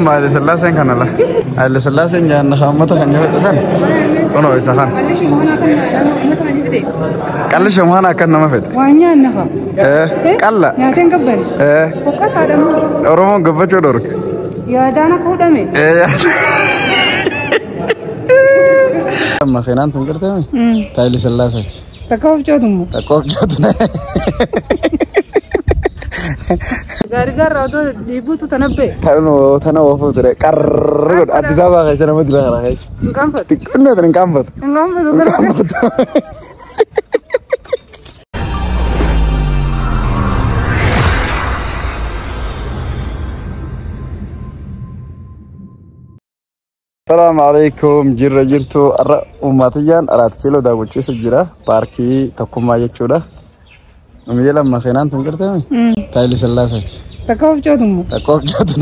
Haile Sillaaseen kana la. Haile Sillaaseen nyaanna uummata kan nyaata san. Kunoo isa kan. Qalli mana akkan nama fedhe. Waan nyaanna haa. Qalla. Nyaateen qabban. Boqqotaadha moo. Oromoon gabbachuu dhorke. Yaadaan akka hudhame. Makiinaan tun gartee Haile Sillaaseeti. Takka hofcootu immoo. Takka hofcootu. Gaarii gaarraa odoo dhiibbuutu tana ba'e. Tana oofuu ture qarrrr godhu Addis Ababaa keessa nama dura kana keessa. Hin qaanfatu. Xiqqoonnoo tan hin qaanfatu. Hin qaanfatu gara. Salaamu alaikum jirra jirtu har'a uummatiyyaan 4 kiiloo daawwachiisu jira paarkii tokkummaa jechuudha. Biyya lama makiinaan tun gartee Haile Sillaaseeti. Takka hofcootu immoo. Takka hofcootu.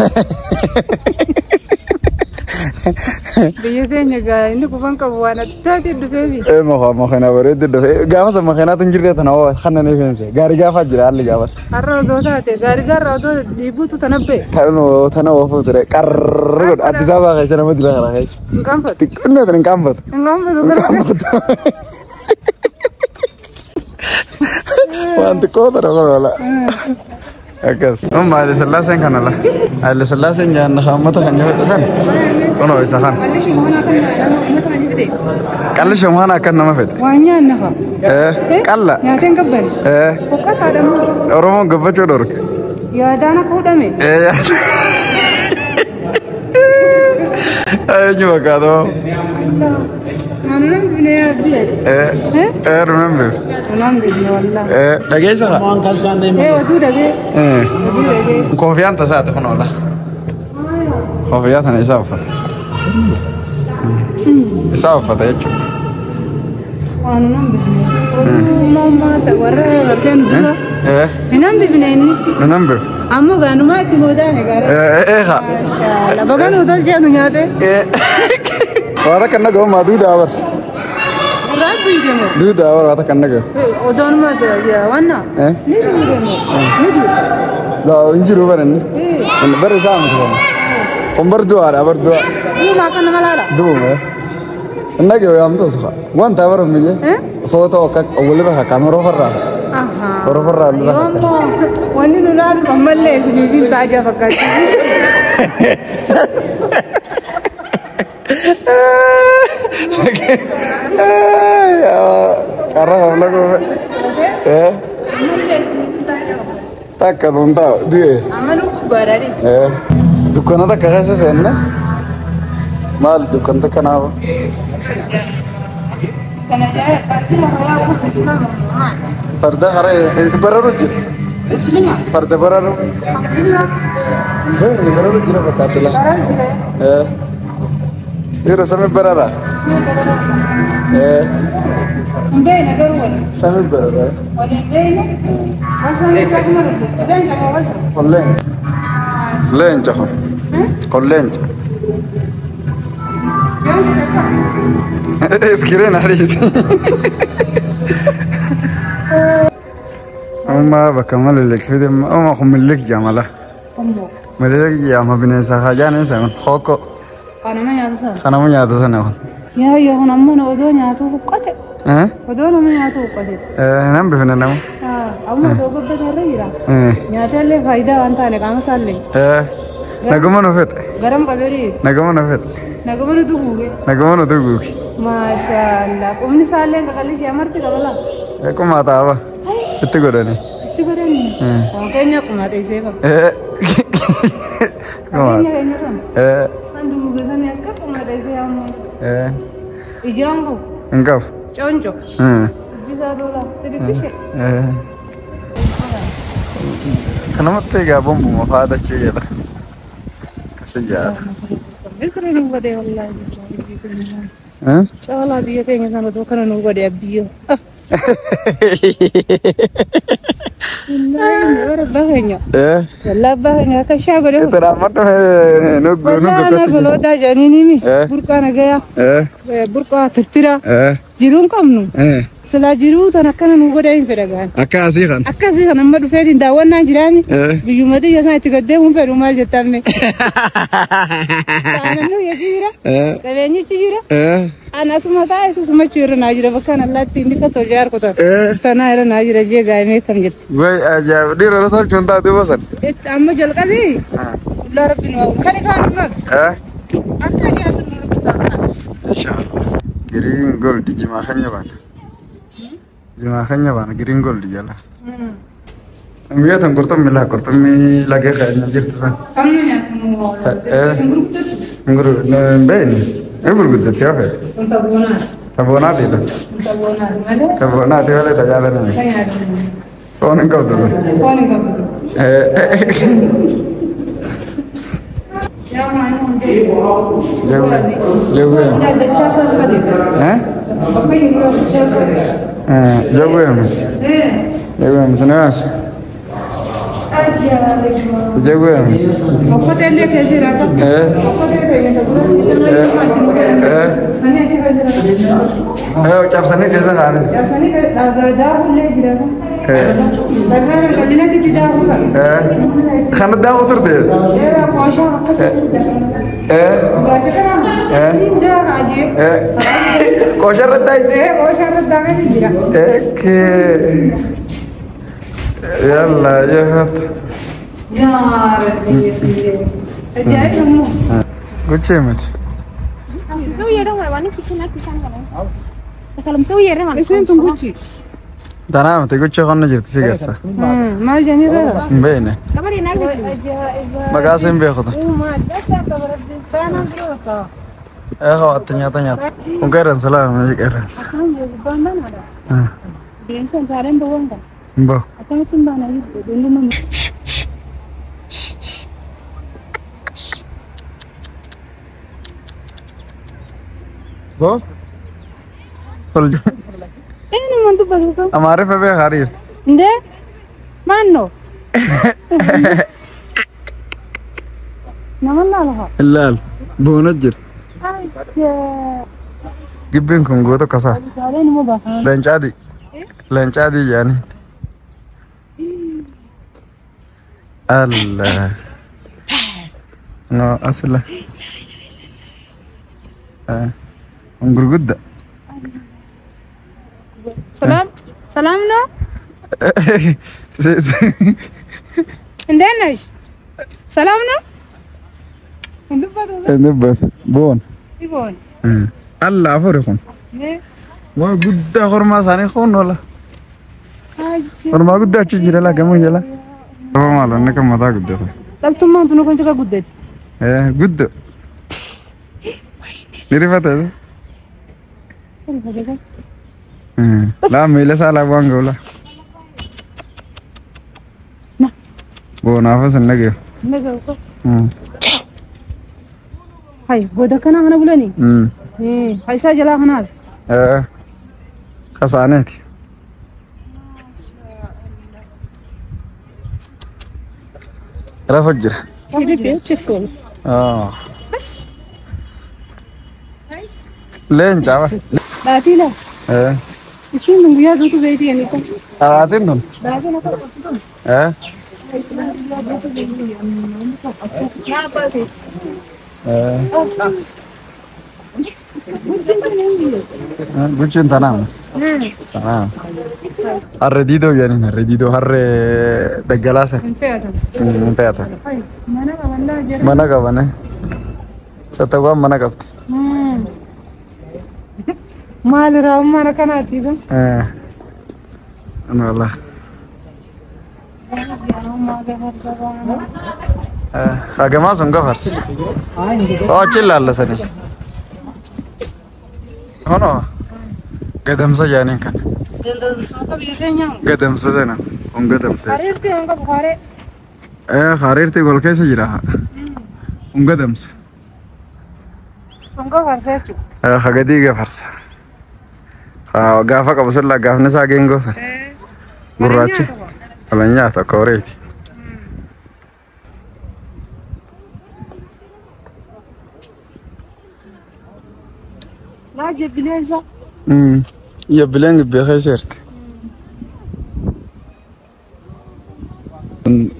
Biyya teenya gaa inni quban qabu waan ati taatee dhufeefi. Makiinaa bareedduu dhufe gaafa san makiinaatu hin jirre tana hoo kanneen ifeense gaarii gaafaa jira haalli gaafa. Har'a odoo taate gaarii gaarraa odoo dhiibbuutu tana ba'e. Tana oofuu ture qarrrr godhu Addis Ababaa keessa nama dura kana keessa. Hin qaanfatu. Xiqqoonnoo tan hin qaanfatu. Hin qaanfatu gara. Waan xiqqoo tana kun wala. Akkas. Haile Sillaaseen kana la. Haile Sillaaseen nyaanna uummata kan nyaata san. Kunoo isa kan. Qalli mana akkan nama fedhe. Waan nyaanna haa. Qalla. Nyaateen qabban. Boqqotaadha moo. Oromoon gabbachuu dhorke. Yaadaan akka hudhame. Eenyu fakkaata? Naannoo namni bifne abdii. Nunan beeku. Namni bifne wallaa. Dhageessa haa? Oduu dhabee. Oduu dhabee. Koofiyaan tasaati kun oola. Koofiyaa tana isaa uffata. Isaa uffata jechuudha. Waan nan bifne. Oduu mammaa warra garteen dura. Nan bifne inni. Nunan beeku. Amma gaanumaa itti gootaane gaara. Haa. Maashaalla. Baga nu tolchee nu nyaate. Waan akka nagahu duudaa bar. Rabbi deemu. Duudaa bar waan akka nagahu. Odoonuma wanna. Ni duudeemu. Ni duude. Laa hin jiru bar inni. Bar isaa miti kun. Kun bar du'aadha bar du'a. Duuma akka nama laala. Duuma. Nagahu yaamtu sufa. Wanta bar miyyee. Footoo akka walirra kaa'ame rofarraa. Rofarraa walirra kaa'ame. Yoommoo wanni nu laalu ammallee isiniif hin taajaa fakkaatti. Karra qabla kufe. Ammallee isiniif hin taajaa fakkaatti. Takka nuun taa'u du'e. Amma nu gubbaadhaanis. Dukkana takka keessa seenne maal dukkanta kanaaf? Kana paartii haaraa kun Farda haree bararu jira. Muslima. Farda bararu. Muslima. Bararu jira fakkaatu la. Baraan jira. Yeroo sami barara. Hin beekne garuu waliin. Sami barara. Waliin beekne. Washaan isaa kuma dubbiste. Leenca moo wasa? Kun leenca. Leenca kun. Kun leenca. Yoon takka. Iskiriin ariisi. Amma bakka malilik fide amma kun milik jamala. Ommoo. Milik jama bineensa hajaan isa kun hooko. Kanama nyaata sana. Kanama nyaata sana kun. Yaa yoo kun ammoo odoo nyaatu huqqate. Odoo nama nyaatu huqqate. Nan bifne nama. Amma odoo gabbatarra jira. Nyaata illee faayidaa waan taane qaama isaallee. Naguma nu fedhe. Garam qabeerii. Naguma nu fedhe. Naguma nu duguuge. Naguma nu duguuge. Maashaallah. Qubni isaallee qaqalli ishee amarti qabala. Qumaa taaba. Itti godhani. Itti godhani. Waan keenya qumaa teessee fa. Keenya keenya sana. Kan duguuge sani akka qumaa teessee ammoo. Ijaan qabu. Hin qabu. Conco. Ijji isaa tola. Xixiqqishe. Kanamatti egaa bombuma fa'aa dachee jedha. Kasi jaala. Isri nu godhe wallaahi. Caalaa biyya keenya sana otoo kana nu godhe abbiyyoo. Wallaahi abbaa keenya akka shaa godhe. Itti nuggu Wallaahi ana golootaa jedhanii burqaa nagayaa burqaa tirtiraa jiruu hin qabnu. Silaa jiruu tan akkana nu godhee hin fedha gaan. Akka asii kan. Akkasii kan amma dhufeetiin daawwannaan jiraami. Biyyuma xiyya isaan itti gaddeemuun fedhu maal jettamme. Saanannuu yajii jira. Qabeenyichi jira. Ana asuma taa'e sumachuu irra naa jira bakka allaatti inni kan tolchee harkutan. Kanaa irra naa jira jee gaa'imee kam jirti. Way ajaa'ib dhiira irra tolchuun taate bosan. Amma jalqabii. Qullaa rabbi nu haa kan ifaan nu Akka ajaa'iba nu rukutaa. Inshallah. Green gold jimaa keenya baana. Jimaa keenya baana green gold jala. Biyya tan qurxummii laa qurxummii laga keenya jirtu san. Kamnu nyaatamu. Hin beekni. Hin gurguddatti yoo feete. Kun taboonaa. Taboonaati dha. Kun taboonaati malee. Taboonaati malee tajaajila Kan nyaatamu. Foon hin qabdu. Foon hin qabdu. Yaa maal hundee. Jawwee. Jawwee. Dachaa salphateessa. Bakka yeroo dachaa salphateessa. Jawwee. Jawwee sinaas. Ajaa'iba. Jawwee. Okkotee illee keessa jiraata. Okkotee keenya isa dura sanii achi keessa jiraata. Cabsanii keessa kaa'anii. Cabsanii daakuu illee jiraata. Dhagaan qal'inatti itti daaku sana. Kana daaku turte. Qooshaa akkasii. Gurraacha kanaa. Inni daaka ajee. Qooshaa irra daayite. Qooshaa irra daakee jira. Ekkee. Yalla jeefat. Yaa Rabbi ajaa'iba immoo. Gochee miti. Isheen tun guchi. Tanaa miti gochee qonna jirti si garsa. Maal jedhanii irra? Hin beekne. Maqaa siin beekuta. Saanaan biroo ta'a. Eegaa waatti nyaata nyaata. Kun qeerransa laa meeshaa qeerransa. Bineensa saareen bawwan kana. Hin bahu. Akkamitti hin baana jirtu? Dunduma. Boo? Eenyumaan dubbatu kan? Amaariffa beeka hariir. Indee? Maannoo? Nama laala. Ilaal. Boona jira. Gibbiin kun goota kasaati. Saareen immoo baasan. Leencaadii. Leencaadii jedhanii. Allah. No asla. Kun gurgudda. ሰላም ሰላም ነው? እንዴት ነሽ? ሰላም ነው? Dubbatu. Boon. Boon. Allah afuri kun. Waa guddaa kormaa isaanii kun oola. Kormaa guddaa achi jira laa gamoo jala. Maal inni kan mataa guddatu. Dhaltummaan tunu kun cika guddate. Guddo. Ni rifata. Laa miila isaa laa waan ga'u laa. Boonaafas hin dhagayu. Hai, goda kana kana bulani? Hai isaa jalaa kanaas. Kasaaneeti. Rafa jira. Beautiful. Leenca ba. Dhaatii laa. Isiin tun guyyaa duutu beekti ani kun. Dhaatiin tun. Dhaatiin akka qottu tun. Naa baate. Guchiin tanaam. Tanaam. Harree diidoo jedhaniin harree diidoo harree daggalaasa. Hin fe'atan. Hin fe'atan. Mana qabannaa jira. Mana qabane. Sattawwaan mana qabdi. Maal irraa mana kanaati kun? Wallah. Hagamaa sun gafarsi. Soo achi ilaallasanii. Kunoo gadamsa jedhaniin kana. Gadamsa sana. Kun gadamsa. Hariirti hin qabu haree. Hariirti gol keessa jira. Kun gadamsa. Sun gafarsa jechuudha. Hagadii gafarsa. Gaafa qabu sun gaafni isaa geengoo sana. Gurraachi. Ala nyaata akka horeeti. Laa jabbilee isaa. Jabbileen gibbee keessa jirti.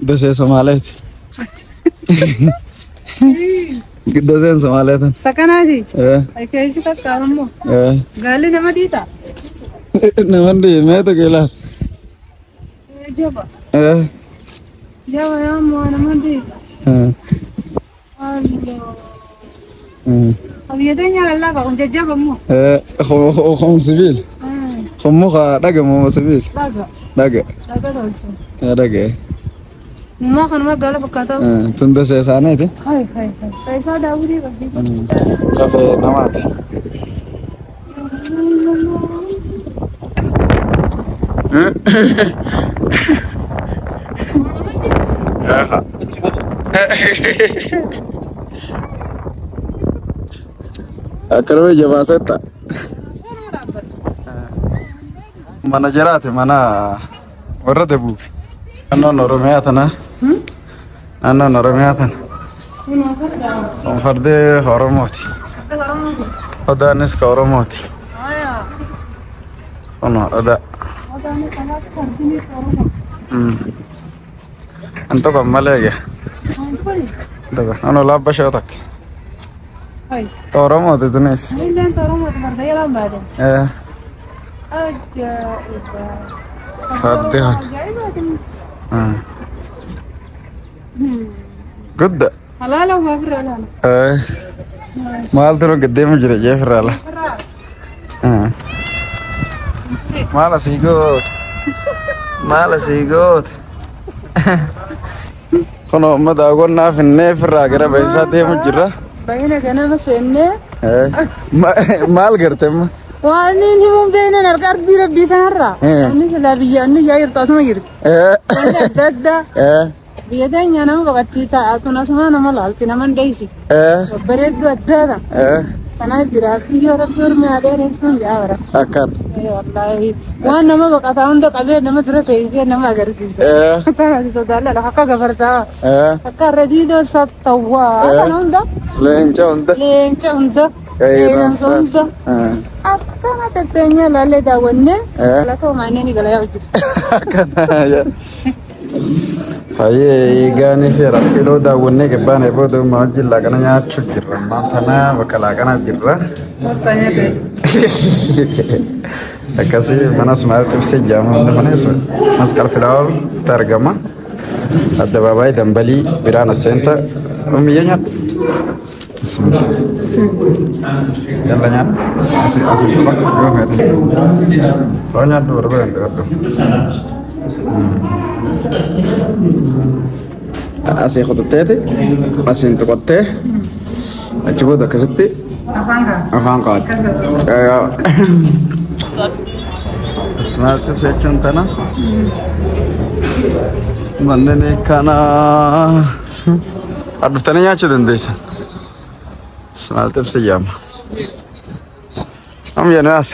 Dasee Somaaleeti. Daseen Somaalee tan. Takkanaati. Keessi qaqqaabamoo. Gaalli nama dhiita. Nama deemee tokko ilaala. Jaba. Jaba yaammoo nama dhiita. Allah. Biyya teenya lallaafaa kun jajjabamoo. Kun sibiila. Kun muka dhaga moo sibiila? Dhaga. Dhaga. Dhaga tolchu. Dhaga. Mumaa kanuma gaala fakkaata. Tun dasee isaaniiti. Hai hai hai. Faayisaa daawwitii qabdi. Lafee namaati. Akkanuma ija baasetta. Mana jiraate mana warra dabuufi. Naannoon Oromiyaa tana. Naannoon Oromiyaa tana. Kun fardee Oromooti. Odaanis ka Oromooti. Kun odaa. An tokko malee egaa. Tokko. Ano laabba shoo takka. Ta Oromooti tunis. Fardi han. Gudda. Halaala waa firra halaala. Maaltu nu gaddeemu jira jee firra ala. Maal asii goote? Maal asii goote? Kun amma daawwannaa finnee firraa gara ba'isaa deemu jirra. Baay'ina ganama seennee. Maal garte amma? Waan inni himuun beeknan harka ardii rabbii kanarraa. Inni silaa biyya inni ijaa jirtu asuma jirti. Wanni adda addaa. Biyya teenya nama baqattii ta'a tun asuma nama laalti nama hin deessi. Babbareedduu addaa ta'a. Kanaaf jiraaf biyya rabbii ormi dheeressuun jaa bara. Akkan. Wallaahi waan nama baqataa hunda qabee nama dura teessee nama agarsiisa. Tana sodaalla lafa akka gafarsaa. Akka irra diidoo sattawwaa kana hunda. Leenca hunda. Leenca hunda. Qeerransa hunda. Akkana tetteenyee ilaallee daawwannee. Lafa maanneen ni galayaa hojjetu. Akkana. Baay'ee eegaanii fi arat kiiloo daawwannee gabbaan booda uumaa wajjin laaqana nyaachuu jirra. Ammaan tana bakka laaqanaa jirra. Akkasii mana Ismaa'eel Xibsee jedhama. Hunda kunis Masqal Filaawar argama. Addabaabaayii Dambalii biraan as seenta. Umiyyee nyaadhu. Bismillah. Yalla nyaadhu. Asii asii tuqa yoo feete. Too nyaadhu barbaadan tuqadhu. Asii kututteeti asiin tuqattee achi booda akkasitti afaan qabatte. Ismaa'eel Xibsee jechuun tana manneen kana dhuftanii nyaachuu dandeessan. Ismaa'eel Xibsee jedhama. Amma jennu as.